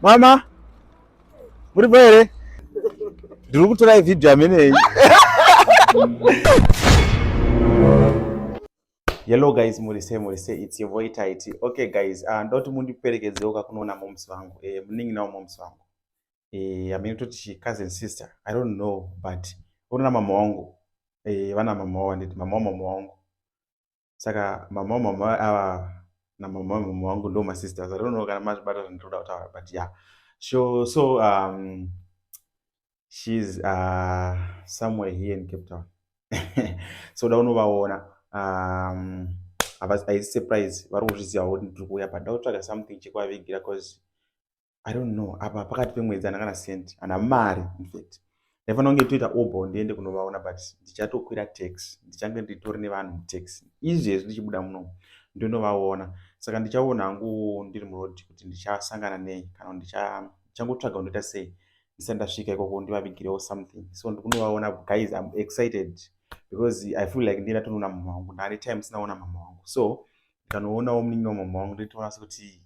Mama, muripo here? Ndiri kutorai vhidhiyo ameneyi. Hello guys, muri sei, muri sei? It's your boy Taiti. Okay guys, ndoti mundiperekedzewo kakunoona moms vangu. Munin'ina wamoms vangu. Amene toti cousin sister. I don't know, but unoona mama wangu. Vana mama wavo, nditi mama wamama wangu. Saka mama wamama ava namama wamama wangu ndo masisters. I don't know kana mazvibata zvandinoda kutaura, but yeah. So she's somewhere here in Cape Town. So da unovaona, haisi surprise, vari kuzviziva kuti ndiri kuuya, but ndakutsvaga something chekuvavigira 'cause I don't know, apa pakati pemwedzi hana kana cent, hana mari. Infact ndaifanira kunge toita Uber ndiende kunovaona, but ndichatokwira taxi. Ndichange nditori nevanhu mutaxi izvezvi ndichibuda muno ndinovaona. Saka ndichaona hangu ndiri muroad kuti ndichasangana nei kana ndichangotsvaga kundoita sei ndisati ndasvika ikoko ndivavigirewo something. So ndikunovaona guys, I'm excited because I feel like ndienda tonoona mama wangu. Ndane time sinaona mama wangu, so ndikanoonawo munin'ina wamama wangu nditoona sekuti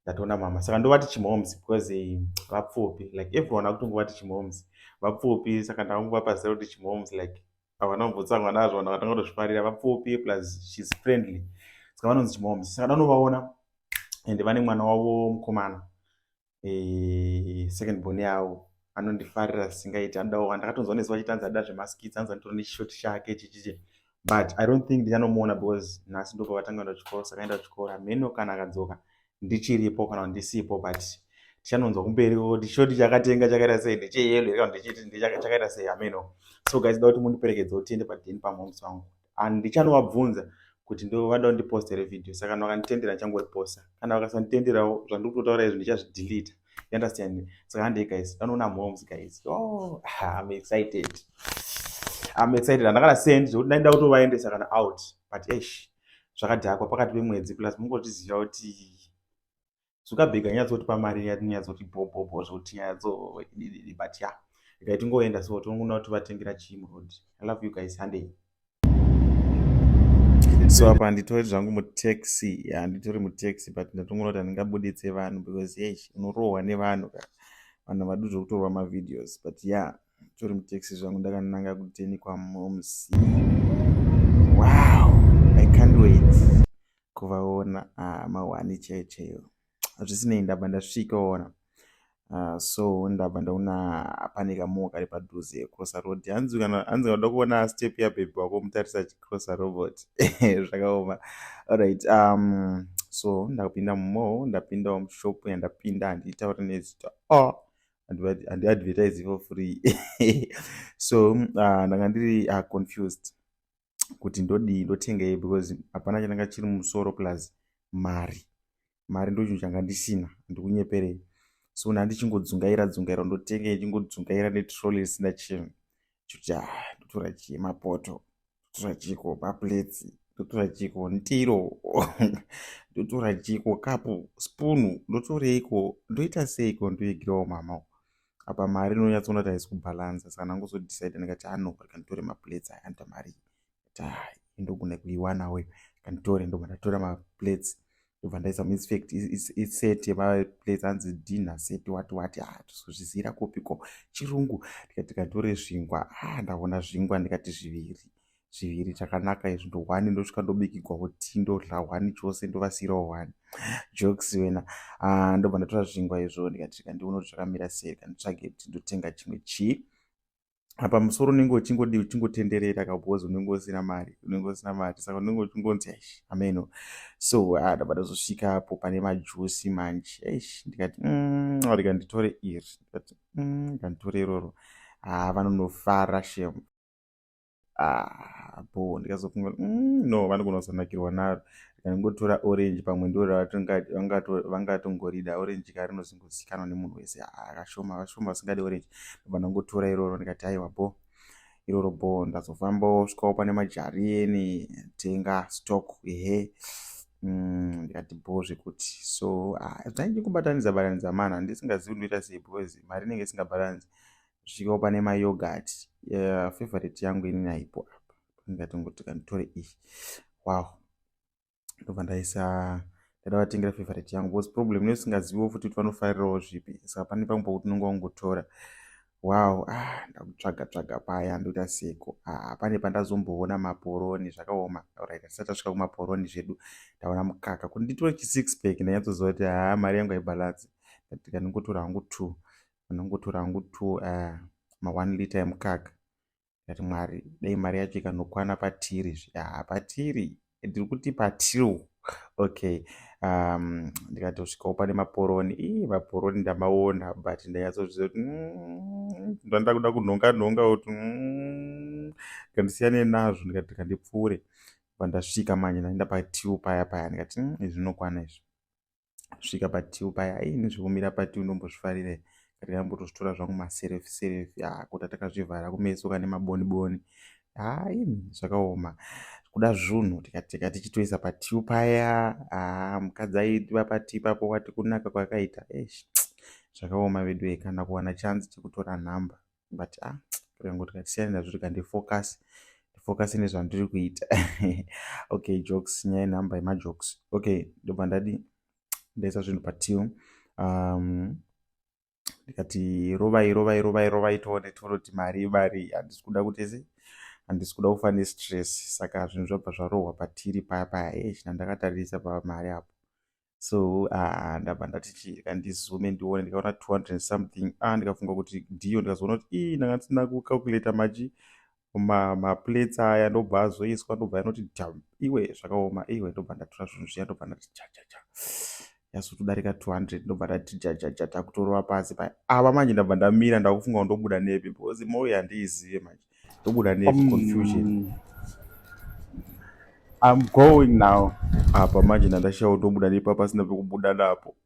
ndatoona mama. Saka ndovati chimoms because vapfupi, like everyone akutongovati chimoms, vapfupi. Saka ndakangovapa zita kuti chimoms, like havana kumbotsamwa nazvo, vanhu vakatanga kutozvifarira. Vapfupi, plus she's friendly, saka vanonzi chimoms. Saka ndanovaona and vane mwana wavo mukomana, second born yavo, anondifarira zvisingaiti. Anodawo, ndakatonzwa nezuva achiti anzi ada zvemaskits, anzi anitori nechishoti chake chichichi, but I don't think ndichanomuona because nhasi ndopavatanga kuenda kuchikoro. Saka aenda kuchikoro, hameno kana akadzoka ndichiripo kana ndisipo, but tichanonzwa kumberi kuti shoti chakatenga chakaita sei, ndecheyellow here kana ndechiti chakaita sei, hameno. So guys, da kuti mundiperekedzewo tiende padheni pamoms vangu and ndichanovabvunza kuti ndovada kundipostere video. Saka kana vakanditendera ndichangoriposta, kana vakasanditenderawo zvandiri kutotaura izvi ndichazvidelete, you understand? Saka handei guys, vanoona moms guys. Oh, I'm excited, I'm excited. Handakana send zvekuti ndaida kutovaendesa kana out, but esh, zvakadhakwa pakati pemwedzi, plus mungozviziva kuti Zuckerberg anyatsotipa mari yatinyatsoti bhobhobho zvokuti nyatso, but yeah, ikai tingoenda. So tonoona kuti vatengera chii muroad. I love you guys, handei. So apa handitori zvangu mutaxi, handitori mutaxi, but ndatongoona kuti handingabuditse vanhu because hey, unorohwa nevanhu ka, vanhu vadu zvokutorwa mavideos. But yeah, tori mutaxi zvangu ndakananga kuteni kwamoms. Wow, I can't wait kuvaona. Ah, mawani chaiyo chaiyo. Zvisinei, ndabva ndasvikaona. So ndabva ndaona pane kamall kari padhuze, crossa road. Hanzi kana hanzi unoda kuona step yabhebhi wako, mutarisa achicrossa robot. Zvakaoma. Alright, so ndapinda mumall, ndapindawo mushop yandapinda, handitauri nezita. Oh, handiadvertise for free. So ndanga ndiri confused kuti ndodii, ndotengei, because hapana chandanga chiri mumusoro, plus mari, mari ndo chinhu changa ndisina, ndikunyeperei. So ndandichingodzungaira dzungaira, ndotengei, chingodzungaira netrolley risina chinhu, chikuti ah, ndotora chii? Mapoto ndotora chiko? Maplates ndotora chiko? Ndiro ndotora chiko? Kapu, spoon ndotoreiko? Ndoita seiko? Ndoigirawo mama apa mari inonyatsoona kuti haisi kubhalansa. Saka ndangozodecide ndikati ano, rega nditore maplates aya, anoita mari ndogona kuiwanawo, kanditore. Ndobva ndatora maplates, ndobva ndaisa. In fact iset yemaplates, anzi dinner set, wati wati. Ah, tozozvizira kupiko chirungu? Ndikati kanditore zvingwa. Ah, ndaona zvingwa, ndikati zviviri zviviri chakanaka izvi, ndo one ndosvika ndobikigwawo tii, ndodla one chose, ndovasiyirawo one. Jokes wena. Ah, ndobva ndatora zvingwa izvo, ndikati kandiona kuti zvakamira sei, kanditsvage kuti ndotenga chimwe chii. Apa musoro unenge uchingodi uchingotenderera ka, because unenge usina mari, unenge usina mari, saka unenge uchingonzi aish, ameno. So ah, ndabva ndazosvika apo pane majuice manje. Eish, ndikati rega nditore iri, ndikati nganditore iroro. Ah, vanonofara shem. Ah, bo ndikazofunga, no, vanogona kuzonakirwa naro, ndingotora orange, pamwe ndo vangatongorida orange ka, rinozingozikanwa nemunhu wese. Ah, kashoma vashoma vasingadi orange. Ndobva ndangotora iroro, ndikati aiwa, bo iroro bo. Ndazofambawo svikawo pane majarieni, tenga stock ehe. Ndikati bo zvekuti. So ah, zvaindingobatanidza batanidza mana, handisingazivi ndoita sei because mari inenge isingabhalansi. Svikawo pane mayoghurt, favorite yangu inini, haipo apa. Ndikatongoti kanditore iyi. Wow, ndobva ndaisa, Ndada vatengera favorite yangu because problem inosingaziviwo futi kuti vanofarirawo zvipi, saka pane pamwe pokuti unonge wangotora. Wow, ah, ndakutsvaga tsvaga paya ndoita seko. Ah, pane pandazomboona maporoni, zvakaoma. Alright, tisati tasvika kumaporoni zvedu, ndaona mukaka kuti nditore chi six pack. Ndanyatsoziva kuti haa, mari yangu haibalance. Ndati ndingotora hangu two, ndinongotora hangu two ma 1 liter emukaka. Ndati Mwari, dai mari yacho ikanokwana patiri. Ah, patiri ndiri kuti patill. Okay, ndikatosvikawo pane maporoni. Ii, maporoni ndamaona, but ndanyatsozviziva kuti ndanda kuda kunhonga nhonga kuti ndikandisiyane nazvo. Ndikati ndikandipfuure. Pandasvika manje, ndaenda patill paya paya, ndikati izvi zvinokwana izvi. Svika patill paya, ai, nezvekumira patill ndombozvifarira. Ndikambotozvitora zvangu maselfie selfie, ah, kuta takazvivhara kumeso kane maboni boni. Hai, zvakaoma kuda zvunhu. Tikateka tichitoisa patill paya. Ah, mukadzi aiva patill ipapo wati kunaka kwakaita. Eish, zvakaoma vedu, kana kuwana chance chekutora nhamba, but ah, tikangoti katisiyane nazvo, tikandifocus ndifocus nezvandiri kuita. Okay, jokes, nyaya yenhamba yemajokes. Okay, ndobva ndadi ndaisa zvinhu patill, ndikati rovai, rovai, rovai, rovai, tione, tione kuti mari imari. Handisi kuda kuti se handisi kuda kufa nestress, saka zvinhu zvabva zvarohwa patiri paya paya. Eish, ndandakatarisa pamari apo. So ndabva ndati chi kandizoome ndione, ndikaona 200 something. Ah, ndikafunga kuti ndiyo, ndikazoona kuti ii, ndanga ndisina kucalculata machi maplates aya, ndobva azoiswa, ndobva yanoti jam. Iwe, zvakaoma iwe. Ndobva ndatora zvinhu zviya, ndobva ndati cha cha cha, yazotodarika 200. Ndobva ndati jajaja, takutorova pasi paya. Ava manje ndabva ndamira, ndakufunga kuti ndobuda nepi, because mall handiizive manje, ndobuda nepi, confusion. I'm going now. Apa manje ndandashawo ndobuda nepa, pasina pekubuda napo.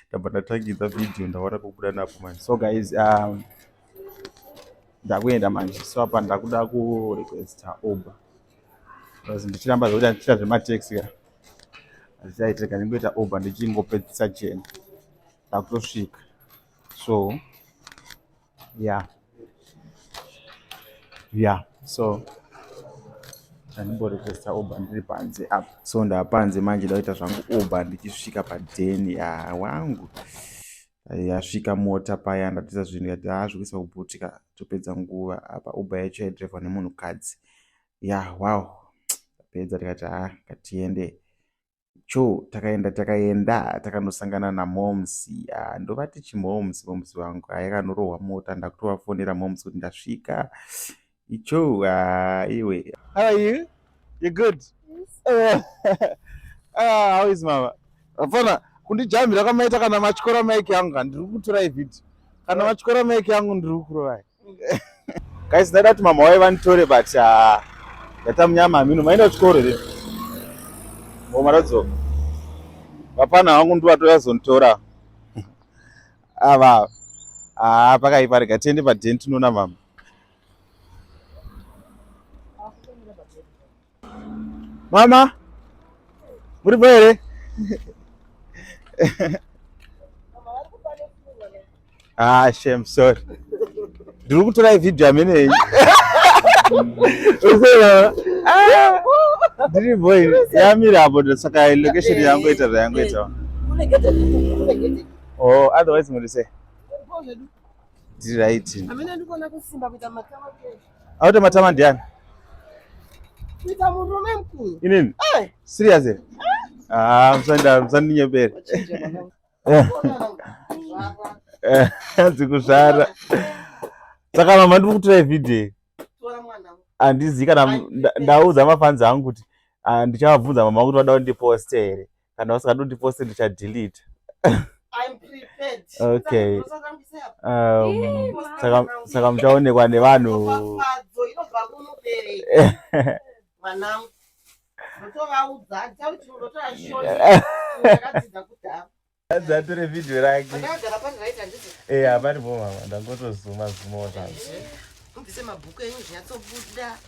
Ndabva ndatangidza vhidhiyo, ndaona pekubuda napo manje. So guys, ndakuenda manje. So apa ndakuda kurequesta Uber. Because ndichiramba zvekuti ndichiita zvemataxi ka. Hazvichaitika, ndingoita Uber ndichingopedzisa chena. Ndakutosvika. So yeah. So ndimborequesta Uber ndiri panze apa. So ndapanze manje, ndakuita zvangu Uber ndichisvika padheni ya wangu. Yasvika mota paya, ndatiza zvinhu, ndikati haa, zvikuisa kuboot ka, topedza nguva apa. Uber yacho yaidhiraivhwa nemunhukadzi ya. Wow, tapedza, tikati haa, ngatiende cho. Takaenda, takaenda, takanosangana namoms. Ndovati chimoms, moms vangu ayakanorohwa mota. Ndakutovafonera moms kuti ndasvika icho. Iwe. How are you? You good? Ah, how is mama? Afana kundijambira kwamaita kana matyora mic yangu, ndiri kutorai video. Kana matyora mic yangu, ndiri kukurovai. Guys, ndaida kuti mama wai vanditore, but ndata munyama hamino. Maenda kuchikoro here? Ngoma radzoka. Vapana vangu ndovatoyazonditora. Ava. Ah, pakaipa, rega tiende padheni tinoona mama. Mama, muripo here? Ah, shame, sorry. Ndiri kutorai vhidhiyo ameneyi. Ah, ndiri boy, yamira apo, saka location yangoita zvayangoita. Oh, otherwise muri sei? Ndiri right. Amene ndikuona kusimba kuita matama kesho. Auta matama ndiani? Kuita murume mukuru. Inini? Eh. Serious here? Ah, musanda musandinyepere. Wachinja mwanangu. Eh, dzikuzvara. Saka mama, ndiri kutorai vhidhiyo. Tora mwana. Handizivi kana ndaudza mafans angu kuti, ah, ndichavabvunza mama kuti vada kundiposte here. Kana vasingadi kundiposte, ndichadelete. I'm prepared. Okay. Usatambise apa. Saka muchaonekwa nevanhu. Ropafadzo inobva kumubereki. Mwanangu. Ndotovaudza, handitauri kuti ndotora short. Ndakadzidza kudhara. Atore vhidhiyo rake. Pandakagara pani right, handiti? Eh, haparipo mama, ndangotozuma zumawo zvangu. Mubvise mabhuku enyu zvinyatsobuda.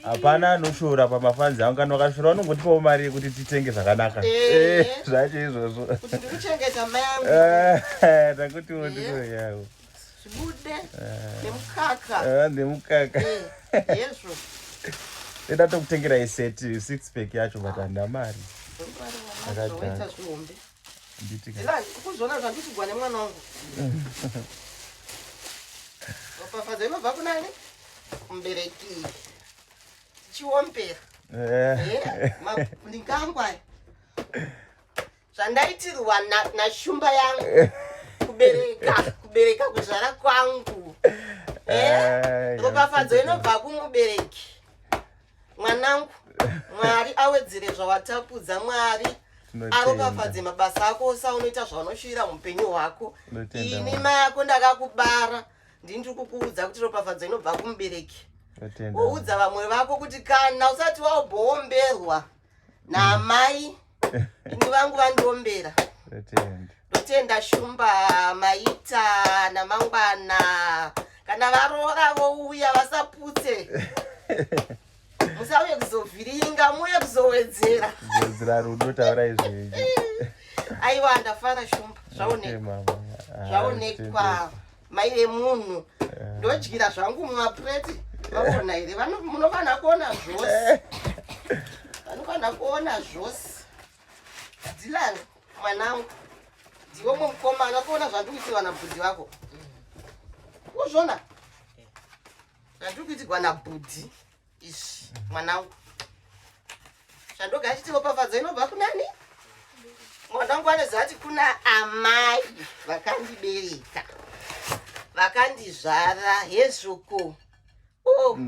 Hapana anoshora pamafanzi angu. Kana vakashora, vanongotipawo mari yekuti titenge zvakanaka. Eh. Eh, zvacho izvozvo. Kuti ndikuchengeta mai angu. Eh, ndakutiwo ndikoyawo. Zvibude nemukaka. Nemukaka. Eh, yezvo. Enda tokutengera iseti six pack yacho, but handina mari. Zvawaita zvihombe. Kuzviona zvandichigwa nemwana wangu. Ropafadzo inobva kunani? Mubereki. Tichiombera. Eh. Mapfulinga aya. Zvandaitirwa nashumba yangu. Kubereka, kubereka kuzvara kwangu. Eh, ropafadzo inobva kumubereki. Mwanangu, Mwari awedzere zvawatapudza Mwari. Aropafadze mabasa ako ose aunoita zvaunoshuvira muupenyu hwako. Ini mai ako ndakakubara. Ndini ndiri kukuudza kuti ropafadzo inobva kumubereki. Woudza vamwe vako kuti kana usati waubhoomberwa naamai ini vangu vandiombera. Ndotenda Shumba maita namangwana kana varoora vouya vasaputse. Musauye kuzovhiringa, muuye kuzowedzera. Wedzera rudo taura izvezvi. Aiwa ndafara Shumba, zvaonekwa. Zvaonekwa mai vemunhu. Ndodyira zvangu mumapureti. Vaona here? Munofanira kuona zvose. Vanofanira kuona zvose. Dylan mwanangu, ndiwe mukomana kuona zvandikuitirwa nabhudhi vako. Uzvona? Zvandikuitirwa nabhudhi izvi mwanangu. Zvandoga chiti ropafadzo inobva kunani? Mwanangu anoziva kuti kuna amai vakandibereka, vakandizvara hezvoko. Oh,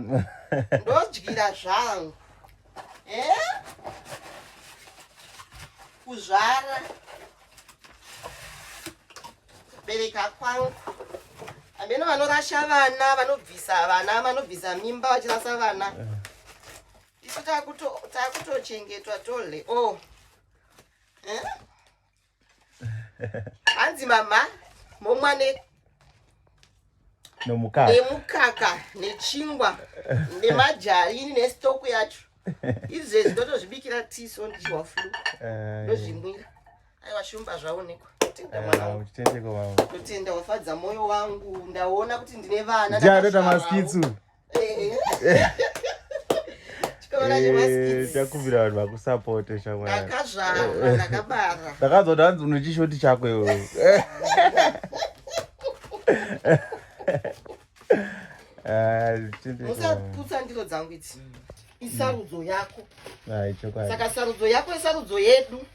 ndodyira zvangu. Eh? Kuzvara kubereka kwangu. Hameno vanorasha vana, vanobvisa vana, vanobvisa mimba vachirasa vana. Isu takutochengetwa tole. Oh. Eh? Hanzi mama momwa nomukaka, nemukaka nechingwa nemajarini nestoku yacho. Izvezvi ndotozvibikira tiso ndichiwa flu. Ndozvimwira. Aiwa Shumba zvaonekwa. Tenda mwana wangu. Ndotenda wafadza moyo wangu. Ndaona kuti ndine vana. Ndiadota maskitsu. Takumbira vanhu vakusapote shamwari. Ndakazvarwa, ndakabara. Ndakazoti hanzi unechishoti chako iwewe. Musaputsa ndiro dzangu idzi. Isarudzo yako. Saka sarudzo yako isarudzo yedu.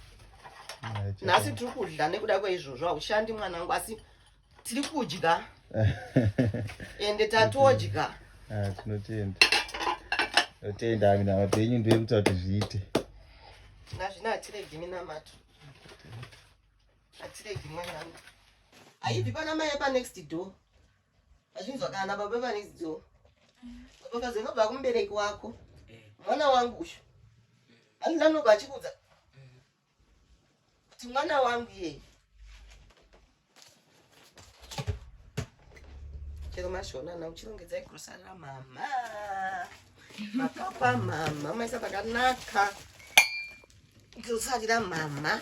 Nhasi tiri kudya nekuda kweizvozvo haushandi mwanangu asi tiri kudya. Ende tatodya. Tinotenda. Tinotenda minamato yenyu ndiyo ikuita kuti zviite. Nazvino hatiregi minamato. Hatiregi mwanangu. Haibvi pana mai pa next door. Vachinzwa kana baba pa next door. Baba inobva kumubereki wako. Mwana wangu uyu. Handina nobva achikuudza. Kuti mwana wangu iyeye. Chero mashona na uchirongedza grocery ramama. Makapa mama maisa pakanaka. Grocery ramama.